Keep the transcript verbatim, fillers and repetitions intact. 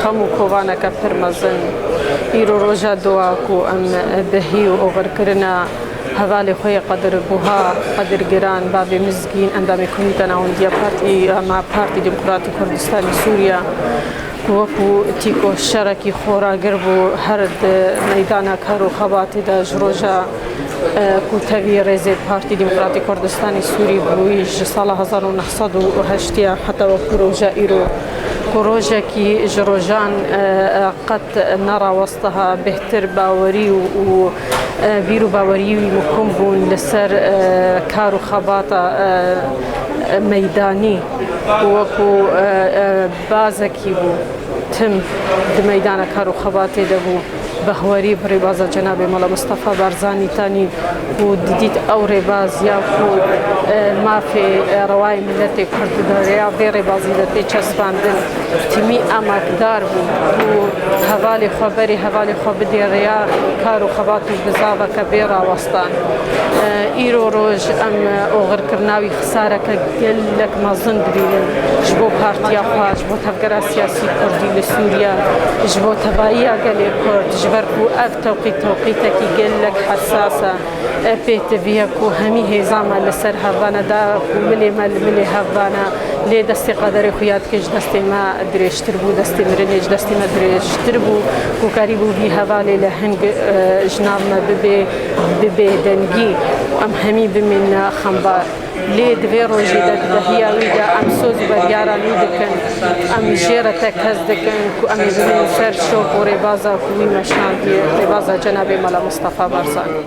Xem û kovaneke pir mezin. Îro roja dua ku em bi hî û oxirkirina hevalê xwe yê Qedir Buha, Qedir Giran, bavê Mizgîn, endamê Komîta Nawendiya Partî, ama Partî Demokratî Kurdistanê Sûriye, ku wekû tîko şerekî xwe ragir bû, her di meydana kar û xebatê de ji roja, e, ku tevî rêzê Partî Demokratî Kurdistanê Sûrî bûyî, ji sala hezar û neh sed û heştiya heta wekû roja îro, ku rojekî ji rojan, e, e, qet nerawestiha bêhtir bawerî û, û, e, bîr û baweriyê wî muhim bûn li ser, e, kar û xebata, e, e, meydanî û wekû, e, e, bazekî bû, tim di meydana kar û xebatê de bû. Behwerî bi rêbaza Cenabê Mela Mistefa Barzanî tanî û didît ew rêbaz ya ku, e, mafê, e, rewayê miletê Kurd di rêya vê rêbazî de tê çespandin, timî emekdar bû û hevalê xwe berê hevalê xwe bidê rêya kar û xebat û bizaveke bê rawestan. E, îro roj em, e, oxirkirina wî xisareke gelek mezin dibînin ji bo partiya xwe, ji bo tevgera siyasî kurdî li Sûriye, ji bo tevahiya gelê Kurd, ji ber ku ev tewqît tewqîtekî gelek hesas e. E, pêtivî ye ku hemî hêza me li ser hev ve ne, da ku milê me li milê hev ve ne, lê destê qederê xuya dike ji destê me dirêjtir bû, destê mirinê ji destê me dirêjtir bû, ku karîbû vî hevalê li hing, e, ji nav me bibê, bibê dengî û em hemî bimîne xembar. Lê di vê rojê de, di behiya wî de em soz û berdiyara nû dikin, em jê re tekez dikin ku em ê bimînin ser şop û rêbaza ku wî me şandiye, rêbaza Cenabê Mela Mistefa Barzanî.